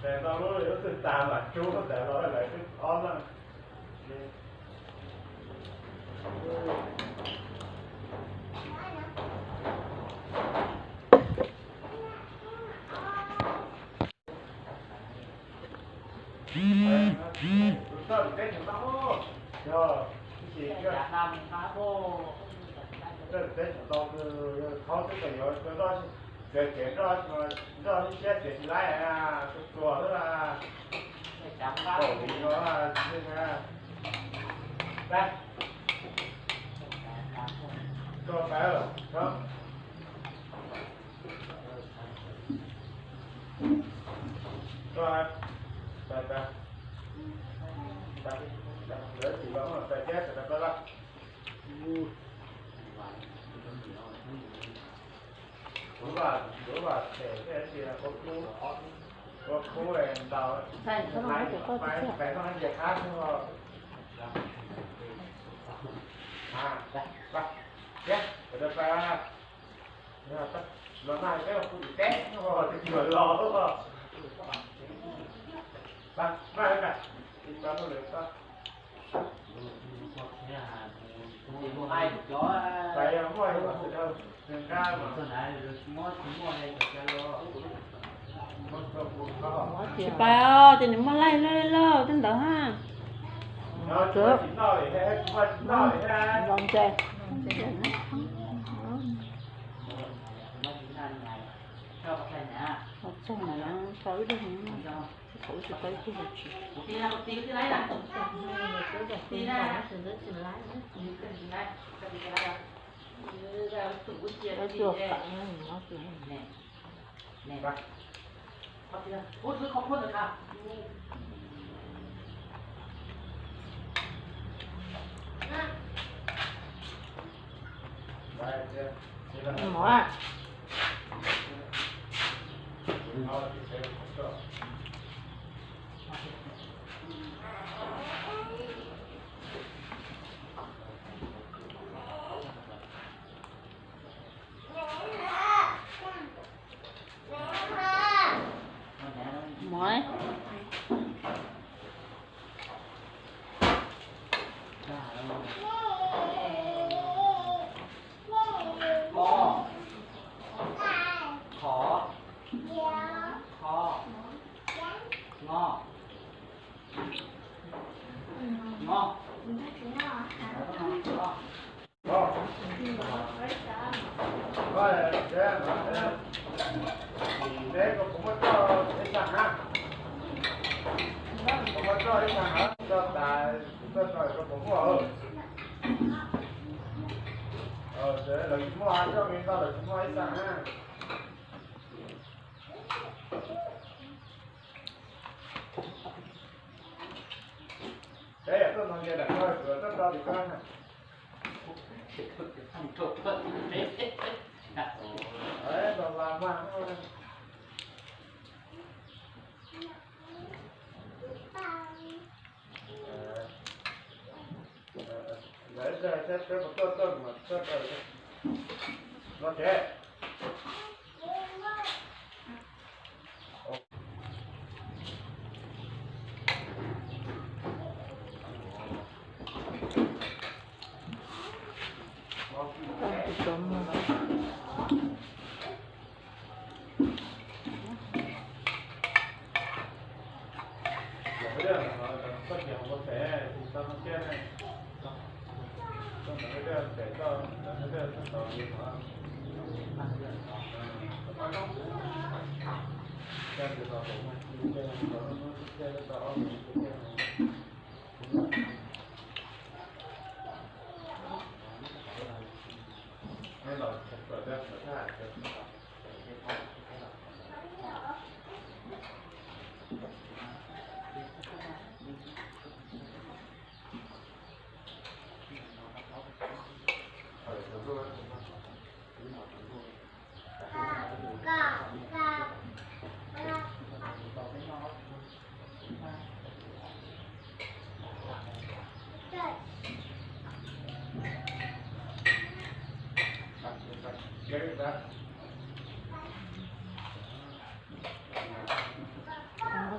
Tes tau lub yuav twg tas mam tsub tes los lawm twb ob na. Tus txawj teb chaws ntau, yog, teb chaws ntau, yog thaub twb tau yuav, txiav tsev nroj, nroj lub siab txiav tsis laib, tus tuag xwb. Kaum li no, koj pab, koj, lawv tsis los, tais teb tsis los pab laj. Kuv vam, kuv vam them thiaj tias ua khub, ua khub ntaus, pais noj ntses qab xwb. Los nag peb ua khub tim teb, tes cim los los, nag, nag, Tsis pais os, ces nws muaj laij loj loj tej ntawd ha. Los ntses, los ntses. Txog na, tau ib lub, tau ib tug tsis. Ib tug qam no. Mov. Mov. Kho. Kho. Kho. Ngo. Ngo. Neb, kuv muab tso ib xas na. Kuv muab tso ib xas na, tso tas, tso tso kuv muab. Lawv tsis muaj, coj me ntau lawv tsis muaj ib xas na. Peb yog tuaj nrog ntias dam no, kuv tuaj nrog tim koj na. Nrog vas mas. Lawv thiaj peb puas tuaj tuaj mas tuaj tau no ces.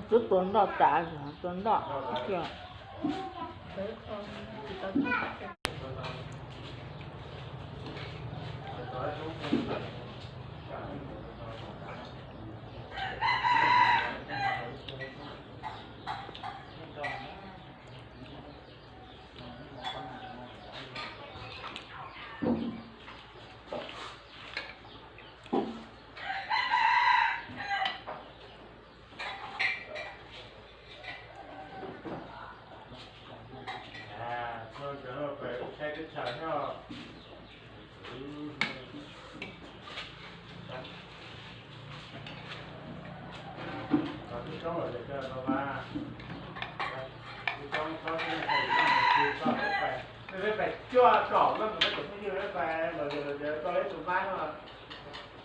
Twb tua nroj tas, tua nroj kiag. Peb pais cuaj kaum leej, peb cov phooj ywg peb pais los, los tau ib tug mab no,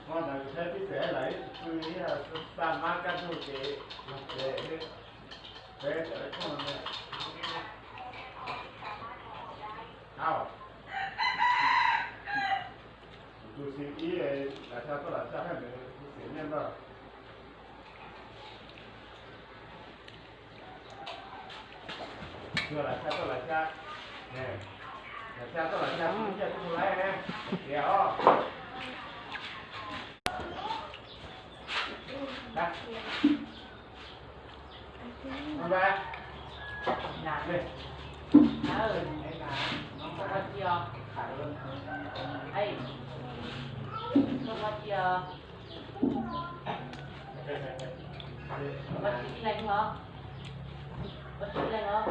hmo ntawd kuv saib pib txam lawm ib tug pw ib xa mab kaj ntug ces, ces peb cov phooj ywg au, tus xib ib, lam xya tuaj lam xya, tus xib ib nyiaj ntau. Lam xya tuaj lam xya, lam xya tuaj lam xya, tus nyiaj kuj mus laib ne, tias os. Koj tsis lees os?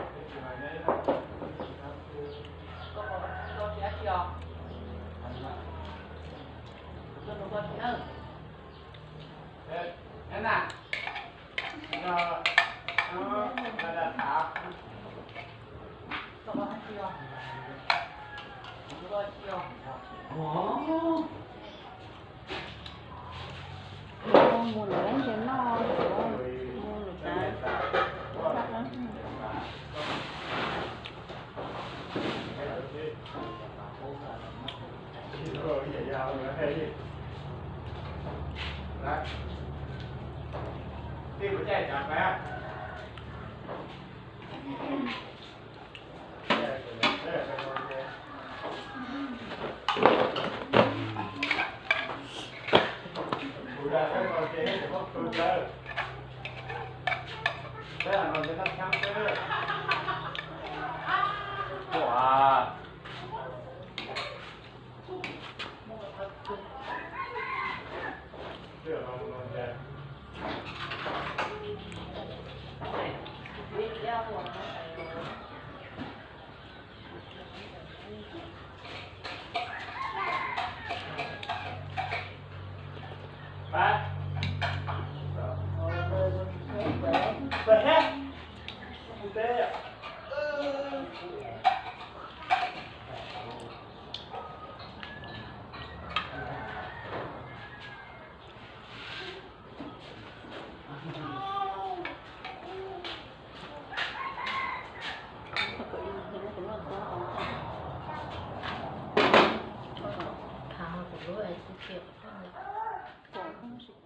Koj tsis dab tsi os? Koj nug koj tsis na. Koj dab tsi os? Mus lawm ntses noj, mus lawm tas. Thov kuv lub es tsis tias kuv tau lawm.